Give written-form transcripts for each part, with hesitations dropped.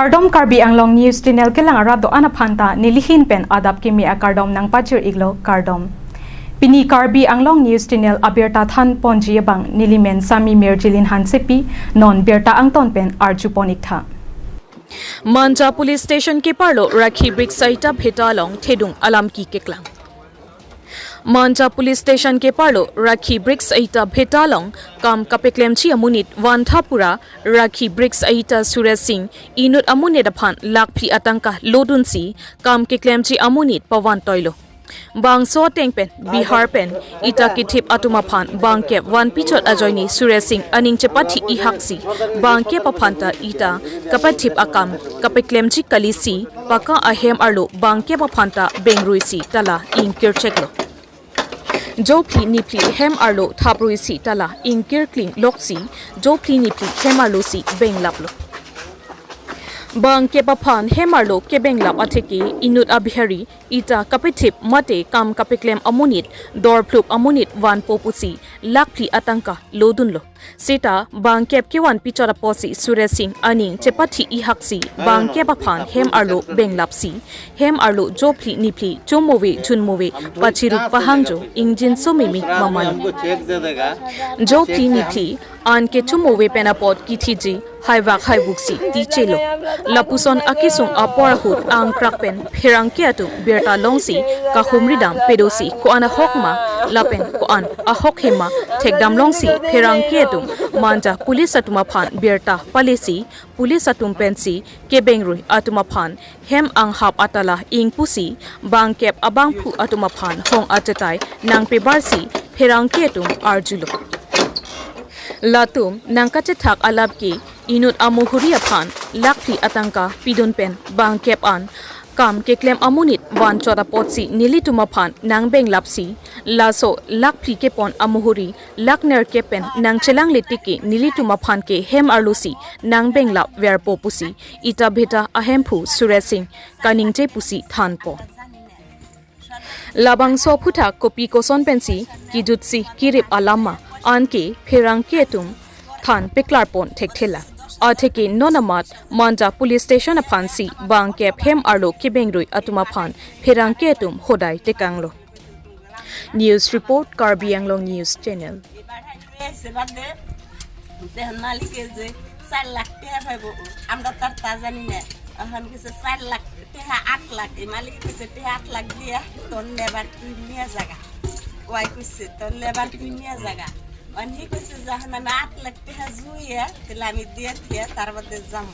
Kardom Karbi Anglong News Channel kelang arado anaphanta nilihin pen adap kimi a kardom nang pachir iglo kardom. Pini Karbi Anglong News Channel abirta than ponji bang nilimen sami mirjilin hansepi non birta angton pen arju ponik tha. Manja Police Station ke parlo Rakhi Brick Saita Bhetalong Thedung Alam ki keklang. Manja Police Station ke parlo Rakhi Bricks Aita Bhetalong kam kapeklemchi amunit Wanthapura Rakhi Bricks Aita Suraj Singh inut amunit aphan lakphi atangka lodunsi kam keklemchi amunit pawan toilo. Bang so teng pen Bihar pen ita kithip atuma phan bang ke wan pichot ajoini Suraj Singh aning chepathi ihaksi bang ke paphanta ita kapathip akam kapeklemchi kalisi paka ahem arlo bang ke paphanta bengruisi tala ingkir cheklo. Jopli nipli hem arlo thapruisi tala ingkir kling loksi jopli nipli hem arlo si benglaplo. Bang ke paphan hemarlo ke benglap atheki inut abhari ita kapithip mate kam kapiklem amunit dor phlup amunit wan popusi lakphi atangka lodunlo seta bang kep kewan pichora posi Suraj Singh aning chepathi ihaksi bang ke paphan hem arlo benglapsi hem arlo jopli nipli chomowe chunmowe pachiru pahangjo injin somimi mamani jopli nipli an ke chumowe penapot kithiji haivak haibuksi ti chelo lapuson akisung aporahut ang krakpen phirangke atu berta longsi ka humridam pedosi ko an hokma lapen ko an ahok hema thekdam longsi phirangke atu manja police atuma phan berta palesi police atum pensi ke bengrui atuma phan hem ang hap atala ingpusi bangkep abangphu atuma phan hong achatai nangpe barsi phirangke atum arjulo latum nangkache thak alab ki inut amuhuria phan lakthi atangka pidun pen bangkep an kam keklem amunit wan choda potsi nilituma phan nangbeng lapsi laso lakphi ke pon amuhuri lakner ke pen nangchelang litiki nilituma phan ke hem arlusi nangbeng lap ver popusi ita bheta ahemphu Suraj Singh kaningche pusi than po labang so phutha kopi koson pensi kijutsi kirip alama anke pherang ketum than peklar pon thekthela atheke nonamat Manja Police Station aphansi bangke phem arlo kibengrui atuma phan pherang ketum hodai tekanglo. News report Karbi Anglong News Channel. 4 lakh টাকা পাইব আমরা তার তা জানি না। এখন কিছু 4 লাখ টাকা 8 লাখ এই মালিক কিছু টাকা 8 লাখ দিয়া তোর লেবার তুই নিয়ে জায়গা ওয়াই কইছে তোর লেবার তুই নিয়ে জায়গা অনেক কইছে যখন আমি 8 লাখ টাকা জুইয়া তাহলে আমি দিয়ে দিয়ে তার মধ্যে যাবো।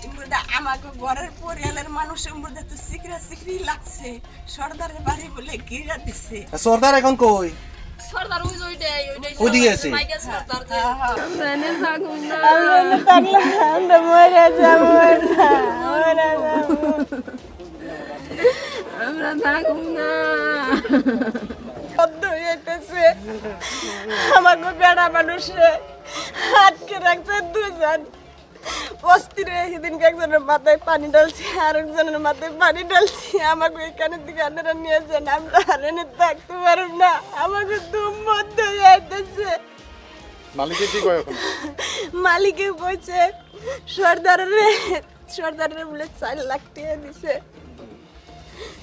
ইমুদা আমাকে ঘরের পরিয়ালের মানুষ ইমুদা তো সিকরা সিকরি লাগছে সর্দারের বাড়ি বলে গিরা দিছে। সর্দার এখন কই? সর্দার ওই ওইটাই ওইটাই ওইদিকে আছে। মাইকেল সর্দার যে আমরা এনে থাকুম না, আমরা এনে থাকলে আমরা মরে যাব, মরে যাব, আমরা থাকুম না। হইতেছে আমাকে বেড়া মানুষে আটকে রাখছে দুজন অস্থির। সেদিনকে একজনের মাথায় পানি ঢালছি আর একজনের মাথায় পানি ঢালছি। আমাকে এখানের দিকে আপনারা নিয়ে যান, আমরা আর এনে থাকতে পারব না, আমাকে দুম মধ্যে যাইতেছে। মালিকে কি কয় এখন? মালিকে কইছে সর্দারের সর্দারের বলে 4 লাখ টাকা দিছে,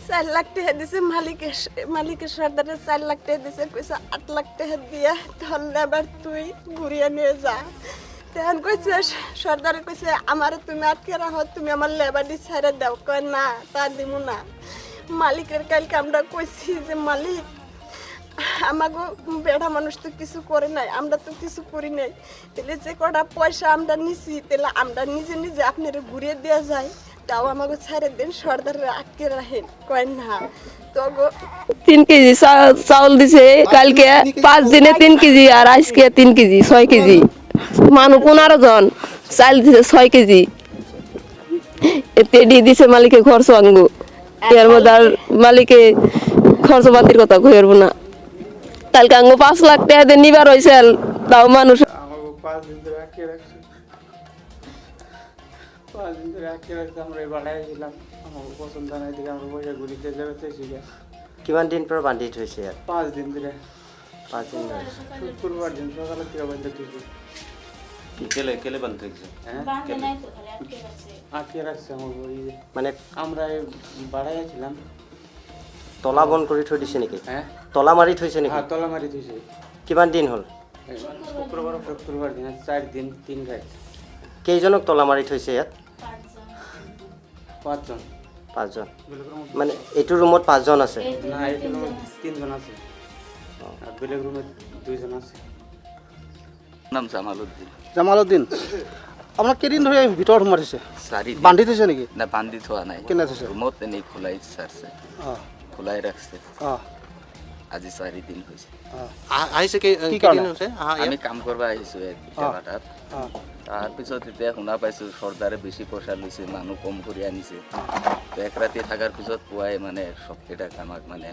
4 লাখ টাকা দিছে মালিকের মালিকের সর্দারের 4 লাখ টাকা দিছে। কইছে 8 লাখ টাকা দিয়া তাহলে আবার তুই ঘুরিয়ে নিয়ে যা। তখন কইছে সর্দার কইছে আমার তুমি আটকে রাখো, তুমি আমার লেবারটি ছেড়ে দাও। কয় না তা দিব না। মালিকের কালকে আমরা কইছি যে মালিক আমাকে বেড়া মানুষ তো কিছু করে নাই, আমরা তো কিছু করি নাই, তাহলে যে কটা পয়সা আমরা নিছি তাহলে আমরা নিজে নিজে আপনারা ঘুরিয়ে দেওয়া যায়, তাও আমাকে ছেড়ে দিন, সর্দারের আটকে রাখেন। কয় না। তো 3 কেজি চাউল দিছে কালকে, 5 দিনে 3 কেজি আর আজকে 3 কেজি 6 কেজি। মানুষ 15 জন, চাল দিছে 6 কেজি। এতে দিছে মালিকে খরচ আনবো, এর মধ্যে আর মালিকে খরচ পাতির কথা কইব না। কালকে আঙ্গু 5 লাখ টাকা দিয়ে নিবার হয়েছে, তাও মানুষ 5 দিন ধরে আটকে রাখছে, 5 দিন ধরে আটকে রাখছে। আমরা বাড়াইছিলাম, আমার পছন্দ নাই দিকে আমরা পয়সা ঘুরিতে যাবে। কিমান দিন পর বান্ধি থৈছে? 5 দিন ধরে। 5 দিন ধরে। শুক্রবার দিন সকালে থেকে বান্ধি থৈছে। কেলে কেলে বান্ধি ৰাখিছে? হ্যাঁ, আটকে ৰাখছে আমাৰ। মানে আমৰা বাড়াই আছিলাম। তলা বন্ধ কৰি থৈ দিছে নেকি? হ্যাঁ, তলা মাৰি থৈছে নেকি? হ্যাঁ, তলা মাৰি থৈছে। কিমান দিন হ'ল? শুক্ৰবাৰ, শুক্ৰবাৰ দিন, 4 দিন 3 ৰাত। কেইজনক তলা মাৰি থৈছে ইয়াত? 5জন। 5জন মানে এইটো ৰুমত 5জন আছে? না, এইটো ৰুমত 3জন আছে আৰ বেলেগ ৰুমে 2জন আছে। নাম জামালউদ্দিন। জামালউদ্দিন, আপোনাক কেইদিন ধৰি ভিতৰত সোমাই থৈছে? 4 দিন। বান্ধি থৈছে নেকি? না, বান্ধি থোৱা নাই। কেনে থৈছে? ৰুমত এনেই খোলাই চাৰছে, খোলাই ৰাখছে। আজি 4 দিন হৈছে। আহিছে কেইদিন হৈছে? আমি কাম কৰিব আহিছোঁ ভাটাত। তাৰপিছত এতিয়া শুনা পাইছোঁ চৰ্দাৰে বেছি পইচা লৈছে, মানুহ কম কৰি আনিছে। তো এক ৰাতি থকাৰ পিছত পুৱাই মানে চবকেইটাক আমাক মানে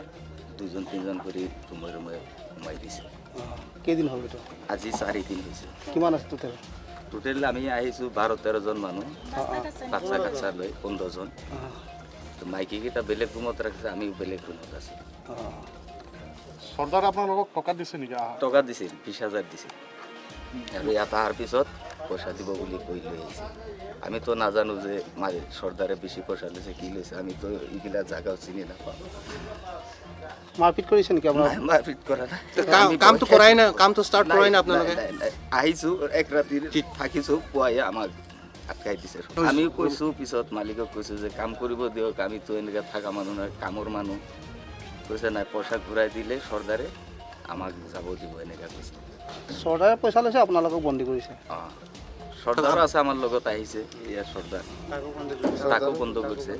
2জন 3জন কৰি ৰুমে ৰুমে সোমাই দিছে। কেইদিন হ'ল এইটো? আজি 4 দিন হৈছে। কিমান আছে টোটেল? টোটেল আমি আহিছোঁ 12-13 জন মানুহ, বাচ্চা কাচ্চা লৈ 15 জন। তো মাইকীকেইটা বেলেগ ৰুমত ৰাখিছে, আমিও বেলেগ ৰুমত আছোঁ। চৰ্দাৰে আপোনালোকক টকা দিছে নেকি? টকা দিছিল, 20,000 দিছিল। আৰু ইয়াত অহাৰ পিছত পইচা দিব বুলি কৈ লৈ আহিছে। আমিতো নাজানো যে চৰ্দাৰে বেছি পইচা লৈছে কি লৈছে, আমিতো এইগিলা জাগাও চিনি নাপাওঁ। মাৰপিট কৰিছে নেকি আপোনালোকে? মাৰপিট কৰা নাই। কামটো কৰাই নাই, কামটো ষ্টাৰ্ট কৰাই নাই আপোনালোকে? আহিছোঁ, এক ৰাতি থাকিছোঁ, পুৱাই আমাক আটকাই দিছে। আমিও কৈছোঁ পিছত মালিকক কৈছোঁ যে কাম কৰিব দিয়ক, আমিতো এনেকৈ থকা মানুহ নহয়, কামৰ মানুহ। কৈছে নাই, পইচা ঘূৰাই দিলে চৰ্দাৰে আমাক যাব দিব, এনেকৈ কৈছে। চৰ্দাৰে পইচা লৈছে, আপোনালোকক বন্দী কৰিছে? অঁ, চৰ্দাৰো আছে আমাৰ লগত আহিছে, ইয়াৰ চৰ্দাৰ, তাকো বন্ধ কৰিছে।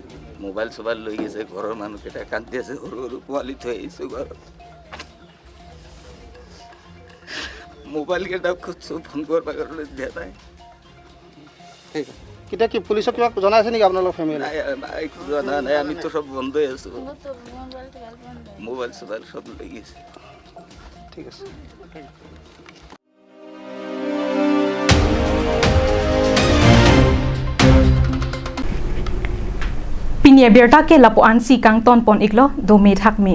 মোবাইল চোবাইল লৈ গৈছে, ঘৰৰ মানুহকেইটা কান্দি আছে, সৰু সৰু পোৱালি থৈ আহিছোঁ ঘৰত। মোবাইলকেইটা খুজিছোঁ, ফোন কৰিব কাৰণে দিয়া নাই। ঠিক আছে। কেতিয়া কি পুলিচক কিবা জনাইছে নেকি আপোনালোকৰ ফেমিলি? নাই, একো জনা নাই, আমিতো সব বন্ধই আছোঁ, মোবাইল চোবাইল সব লৈ গৈছে। ঠিক আছে। Pinia berta ke lapuan si kang ton pon iklo do me thak me.